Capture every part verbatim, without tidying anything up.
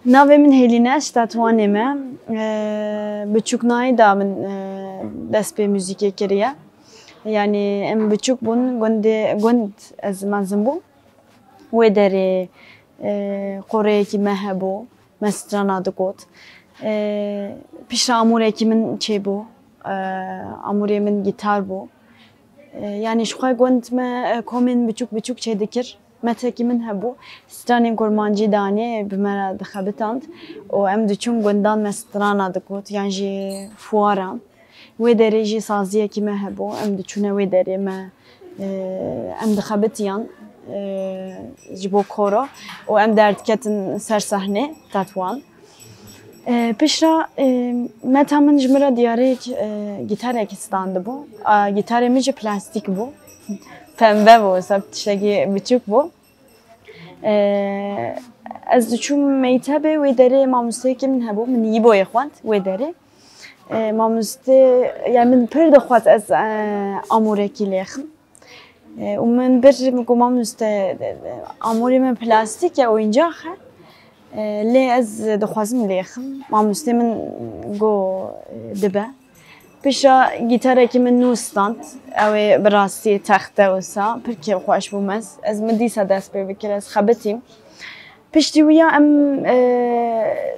Navê min Hêlîne, ji Tetwanê me. Ee, biçûknayî de min, e, dest pê muzîkê kiriye. Yanî em biçûk bûn, gundê, gund ez mezin bûm. Wê derê, e, qoreyekî me hebû, me strana digot. E, piştre amûrekî min çêbû, e, amûrê min gîtar bû. E, yanî ji xwe gund me, e, komên biçûk biçûk çêdikir. Metekî min hebû, stranên kurmancî danê bi me re dixebitand û em diçûn gundan me strana digot yan jî fuwaran. Wê derê jî saziyekî me hebû, em diçûne wê derê me, e, em dixebitiyan, e, ji bo koro û em derdiketin ser sehnê Tetwan. E, piştre, e, meta min ji min re diyareyek, e, gîtarekî standibû. A, gîtarê min jî plastîk bû. Pembe bû, wisa tiştekî biçûk bû. E, ez diçûm mektebê, wê derê mamosteyekî min hebû, min Yîboyê xwend wê derê. E, mamoste, yani min pir dixwest ez, e, amûrekî lêxim. E, û min bir, min got, "Mamoste, amûrê min plastîk e, oyuncak e. E, lê ez dixwazim lêxim." Mamostê min got, "Dibe." Piştre gîtarekî min nû stand. Ew ê bi rastî texte wisa pir kêfxweş bûm ez. Ez min dîsa dest pê bikir, ez xebitîm. Piştî wî ya em, e,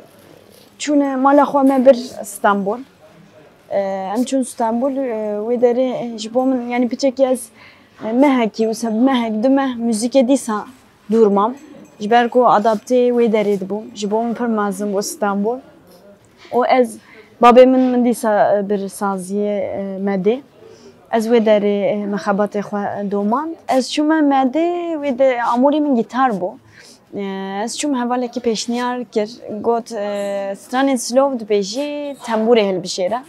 çûne mala xwe me bir Stenbol. E, em çûn Stenbol, e, wê derê ji bo min, yanî piçekî ez, e, mehekî wisa bi mehek du meh muzîkê dîsa dûr mam. Ji ber ku adaptê wê derê dibûm. Ji bo min pir mezin bû Stenbol. Û ez, babê min, min dîsa, e, bir saziyê, e, me dê. Ez wê derê, e, me xebatê xwe domand. Ez çûme me dê, wê de amûrê min gîtar bû. E, ez çûm hevalekî pêşniyar kir, got, e, stranên slow dibêjî, tembûrê hilbijêre.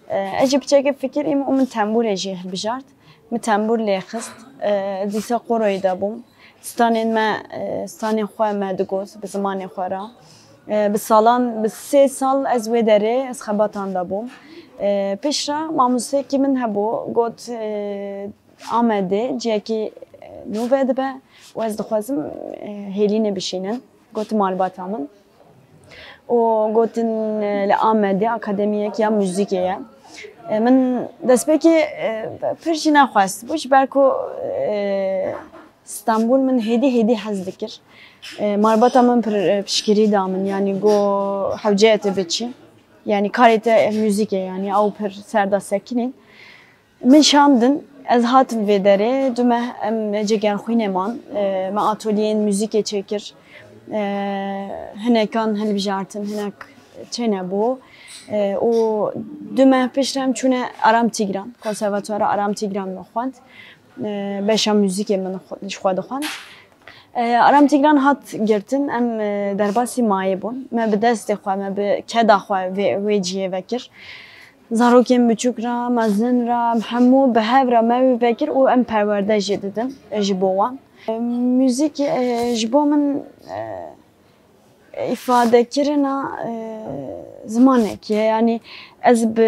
E, ez jî piçekê fikirîm û min tembûrê jî hilbijart. Min tembûr lê xist. E, dîsa qoroyê de bûm. Stranên me, e, stranên xwe me digot bi zimanê xwe re. E, bi salan, bi sê sal ez wê derê, ez xebatan de bûm. E, piştre mamosteyekî min hebû, got, e, Amedê cihekî, e, nû vedibe û ez dixwazim, e, Hêlînê bişînim. Got malbata min. Û gotin, e, li Amedê akademiyek ya muzîkê ye. E, min destpêkê, e, pir jî nexwest bû, ji ber ku, e, Stenbol min hêdî hêdî hez dikir. E, malbata min pir, e, piştgirî da min, yanî got, "Hewce ye tu biçî. Yanî karê te muzîk e, yanî ew pir ser de sekinîn." Min şandin, ez hatim vê derê, du meh em cegerxwînê man, e, me atolyeyên muzîkê çêkir. E, hinekan hilbijartin, hinek çênebû. E, û du meh piştre em çûne Aram Tîgran, konservatuara Aram Tîgran me xwend. E, beşa muzîkê min xwe, ji xwe dixwend. E, Aram Tîgran hat girtin, em, e, derbasî mayê bûn. Me bi destê xwe, me bi keda xwe vê, wê cihê vekir. Zarokên biçûk re, mezin re, em hemû bi hev re me wê vekir û em perwerde jê didin, e, ji bo wan. E, muzîk, e, ji bo min, e, îfadekirina, e, zimanekî ye. Yanî ez bi,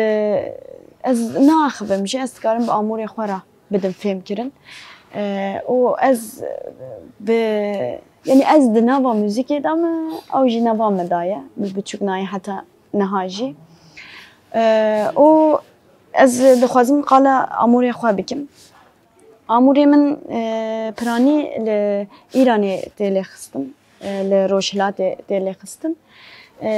ez naaxivim jî, ez dikarim bi amûrê xwe re bidim fêmkirin. E, û ez bi, yanî ez di nava muzîkê de me, ew jî nava me de ye. Bi biçûknayî heta niha jî. E, û ez dixwazim qala amûrê xwe bikim. Amûrê min, e, piranî li Îranê tê lêxistin, e, li Rojhilatê tê lêxistin. E,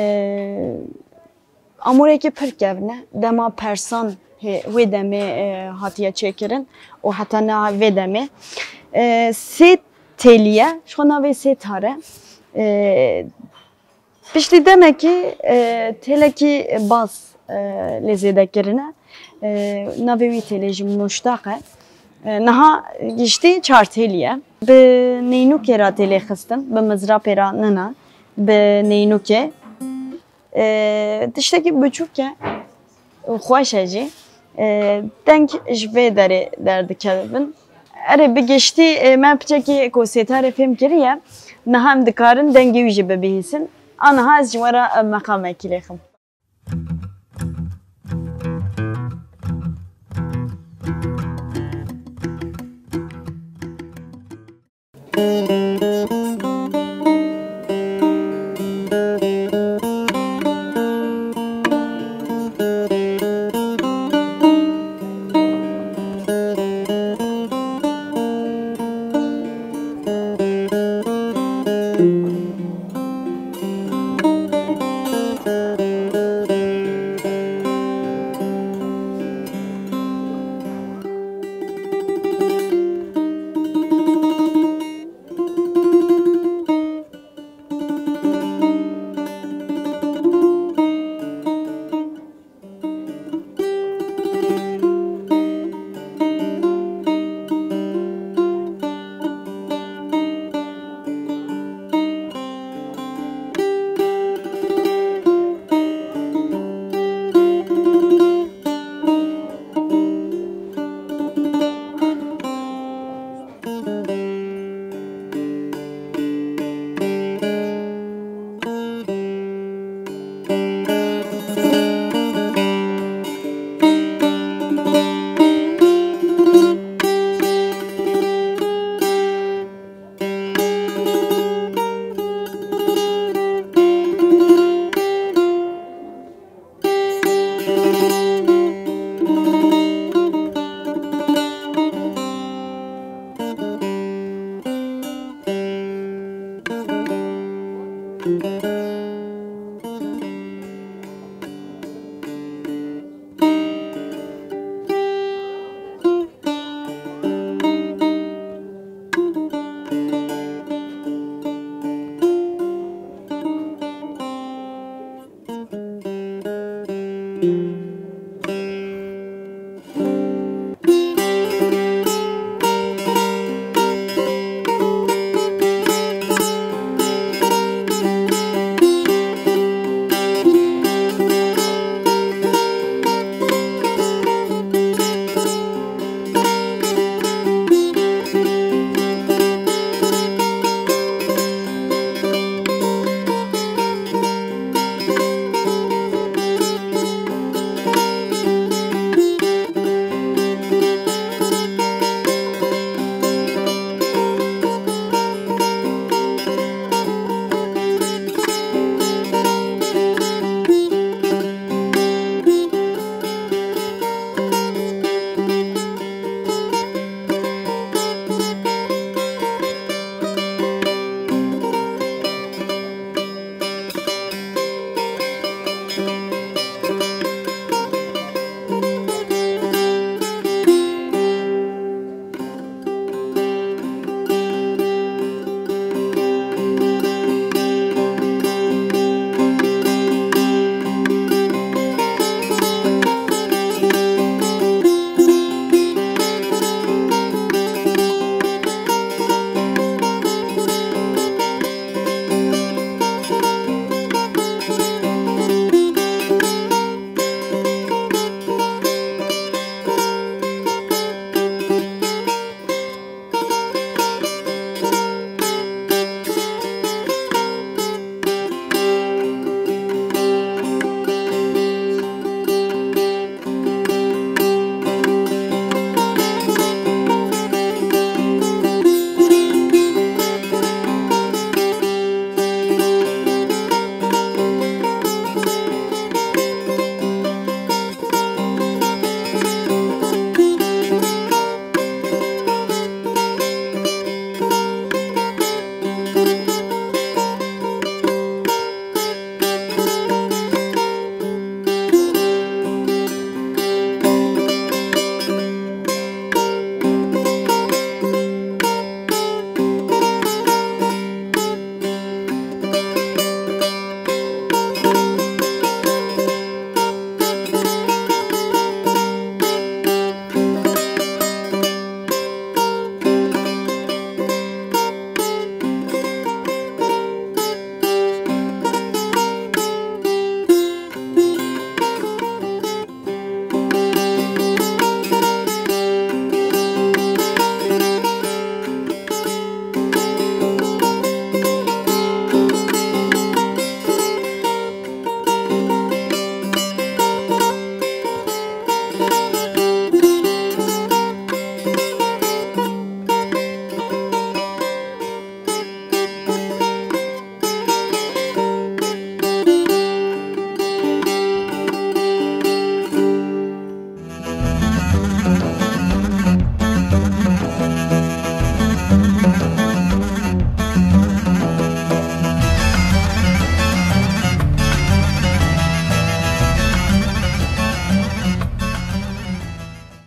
amûrekî pir kevn e. Dema persan hê-, wê demê, e, hatiye çêkirin û heta niha vê demê. E, sê têlî ye, ji xwe navê sê tar e. E, Piştî demekî, e, têlekî baz, e, lê zêde kirine. E, navê wî têlê jî Muştaq e. E, niha giştî çar têlî ye. Bi neynûkê re tê lêxistin, bi mizrapê re nina, bi neynûkê. E, tiştekî biçûk e û xweş e jî. E, deng ji vê derê derdikevin. Erê, bi giştî, e, me piçekî ku sêtarê fêm kiriye, niha em dikarin dengê wî jî bibihîsin. Aniha ez ji we re, e, meqamekî lêxim.